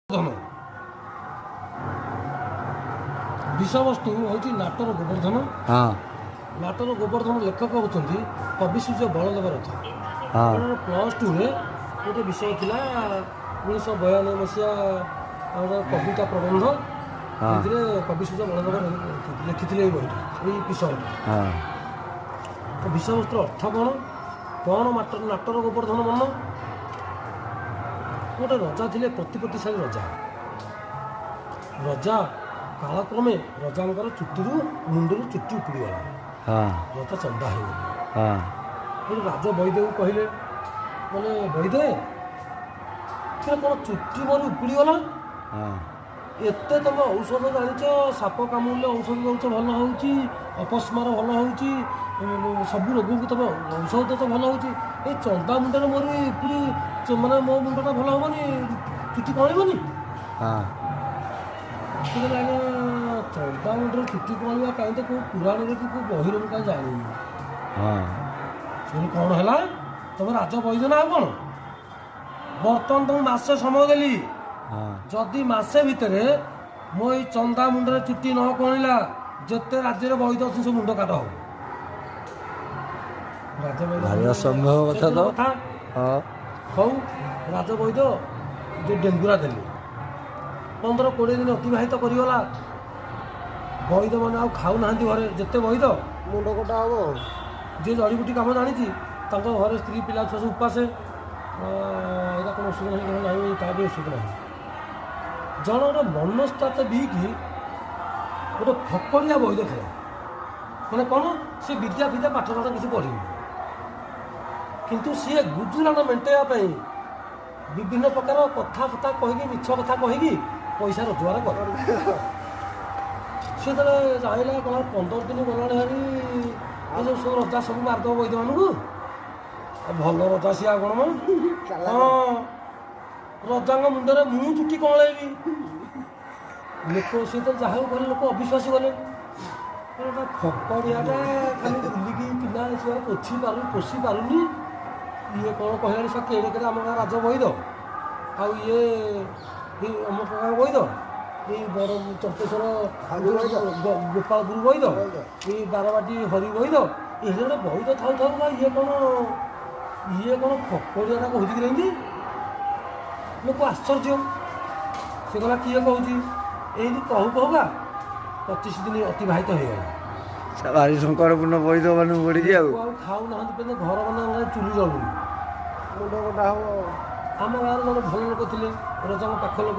ଧନ ବିଷୟବସ୍ତୁ ହେଉଛି ନାଟର ଗୋବର୍ଦ୍ଧନ। ହଁ। ନାଟର ଗୋବର୍ଦ୍ଧନ ଲେଖକ ହେଉଛନ୍ତି କବି ସୂର୍ଯ୍ୟ ବଳଦେବ ରଥ। ହଁ। ପ୍ଲସ୍ ଟୁରେ ଗୋଟେ ବିଷୟ ଥିଲା, 1992 ମସିହା ଆମର କବିତା ପ୍ରବନ୍ଧ। ଏଥିରେ କବି ସୂର୍ଯ୍ୟ ବଳଦେବ ଲେଖିଥିଲେ ଏଇ ବହିଟା, ଏଇ ବିଷୟଟା। ତ ବିଷୟବସ୍ତୁର ଅର୍ଥ କ'ଣ କ'ଣ? ନାଟର ଗୋବର୍ଦ୍ଧନ ମନ। ଗୋଟେ ରଜା ଥିଲେ, ପ୍ରତିପତ୍ତିଶାଳୀ ରଜା। ରଜା କାଳକ୍ରମେ ରଜାଙ୍କର ଚୁଟିରୁ, ମୁଣ୍ଡରୁ ଚୁଟି ଉପୁଡ଼ିଗଲା। ରଜା ଚନ୍ଦା ହେଇଗଲେ। ସେଠୁ ରାଜ ବୈଦ୍ୟକୁ କହିଲେ, ମାନେ ବୈଦ୍ୟ, ସେ କ'ଣ ଚୁଟି ମୋର ଉପୁଡ଼ିଗଲା? ଏତେ ତମେ ଔଷଧ ଜାଣିଛ, ସାପ କାମୁଡ଼ିଲେ ଔଷଧ ଦେଉଛ ଭଲ ହେଉଛି, ଅପସ୍ମାର ଭଲ ହେଉଛି, ସବୁ ରୋଗକୁ ତମେ ଔଷଧ ଦେଉଛ ଭଲ ହେଉଛି, ଏଇ ଚନ୍ଦା ମୁଣ୍ଡରେ ମୋର ଉପୁଡ଼ି, ମାନେ ମୋ ମୁଣ୍ଡଟା ଭଲ ହେବନି, ଚୁଟି କଅଁଳିବନି? ସେ କହିଲେ, ଆଜ୍ଞା, ଚନ୍ଦା ମୁଣ୍ଡରେ ଚୁଟି କଅଁଳିବା କାହିଁ ତ କେଉଁ ପୁରାଣରେ କି କେଉଁ ବହିରେ ମୁଁ କାହିଁ ଜାଣିନି। ସେ କହିଲେ, କ'ଣ ହେଲା, ତମେ ରାଜ ବୈଦ୍ୟ ନା ଆଉ କ'ଣ? ବର୍ତ୍ତମାନ ତମକୁ ମାସେ ସମୟ ଦେଲି। ଯଦି ମାସେ ଭିତରେ ମୋ ଏଇ ଚନ୍ଦା ମୁଣ୍ଡରେ ଚୁଟି ନ କଅଁଳିଲା, ଯେତେ ରାଜ୍ୟରେ ବୈଦ୍ୟ ଅଛନ୍ତି ସବୁ ମୁଣ୍ଡ କାଟ ହବ। ରାଜ ବୈଦ୍ୟ ଭାରି ଅସମ୍ଭବ କଥା ତ। କଥା। ହଉ, ରାଜ ବୈଦ୍ୟ ଯୋଉ ଡେଙ୍ଗୁରା ଦେଲେ, 15-20 ଦିନ ଅତିବାହିତ କରିଗଲା। ବୈଦ୍ୟମାନେ ଆଉ ଖାଉନାହାନ୍ତି ଘରେ। ଯେତେ ବୈଦ୍ୟ ମୁଣ୍ଡ କଟା ହବ। ଯିଏ ଜଡ଼ିବୁଟି କାମ ଜାଣିଛି, ତାଙ୍କ ଘରେ ସ୍ତ୍ରୀ ପିଲା ଛୁଆ ସବୁ ଉପାସେ। ଏଇଟା କ'ଣ ଔଷଧ ନାହିଁ, କ'ଣ ନାହିଁ, ତା ବି ଔଷଧ ନାହିଁ। ଜଣେ ଗୋଟେ ମନସ୍ତାତ୍ଵ ବିକି ଗୋଟେ ଫକଡ଼ିଆ ବୈଦ୍ୟ ଥିଲା। ମାନେ କ'ଣ, ସେ ବିଦ୍ୟା ଫିଦ୍ୟା ପାଠ ସାଠ କିଛି ପଢ଼ିନି, କିନ୍ତୁ ସିଏ ଗୁଜୁରାଣ ମେଣ୍ଟେଇବା ପାଇଁ ବିଭିନ୍ନ ପ୍ରକାର କଥା ଫଥା କହିକି, ମିଛ କଥା କହିକି ପଇସା ରୋଜଗାର କରେ। ସେ ଯେତେବେଳେ ଜାଣିଲା, କ'ଣ 15 ଦିନ ଗଲାଣି ଭାରି, ଏ ଯେଉଁ ସବୁ ରଜା ସବୁ ମାରିଦେବ ବୈଦ୍ୟମାନଙ୍କୁ। ଆଉ ଭଲ ରଜା ସିଏ ଆଉ କ'ଣ ମ? ହଁ, ରଜାଙ୍କ ମୁଣ୍ଡରେ ମୁଁ ଚୁଟି କଅଁଳେଇବି। ଲୋକ ସିଏ ତ ଯାହା ହଉ କହିଲେ, ଲୋକ ଅବିଶ୍ୱାସୀ ଗଲେ। ଏଟା ଫକଡ଼ିଆଟା ଖାଲି ବୁଲିକି ପିଲା ଛୁଆ ପୋଛି ପାରୁନି, ପୋଷି ପାରୁନି, ଇଏ କ'ଣ କହିଲାଣି? ସେ କେଡ଼େ କେଡ଼େ ଆମ ଗାଁ ରାଜ ବୈଦ, ଆଉ ଇଏ ଏଇ ଅମକ ଗାଁ ବୈଦ, ଏଇ ବଡ଼ ଚମ୍ପେଶ୍ୱର ହରି ବୈଦ। ଗୋପାଳପୁର ବୈଦ, ବୈଦ। ଏଇ ବାରବାଟୀ ହରି ବୈଦ, ଏ ଗୋଟେ ବୈଦ ଥାଉ ଥାଉ ବା ଇଏ କ'ଣ ଫକଡ଼ିଆଟା କହୁଛି କି ଏମିତି? ଲୋକ ଆଶ୍ଚର୍ଯ୍ୟ। ସେ କହିଲା, କିଏ କହୁଛି ଏମିତି? କହୁ କହୁକା 25 ଦିନ ଅତିବାହିତ ହେଇଗଲା। ଭାରି ସଙ୍କଟପୂର୍ଣ୍ଣ ବୈଦ୍ୟ ମାନଙ୍କୁ ପଡ଼ିଛି ଆଉ। ଲୋକ ଆଉ ଖାଉନାହାନ୍ତି, କିନ୍ତୁ ଘର ମାନଙ୍କରେ ଚୁଲି ଜଳୁନି। ମୁଣ୍ଡ କଟା ହବ। ଆମ ଗାଁରେ ଜଣେ ଭଲ ଲୋକ ଥିଲେ, ରଜାଙ୍କ ପାଖ ଲୋକ।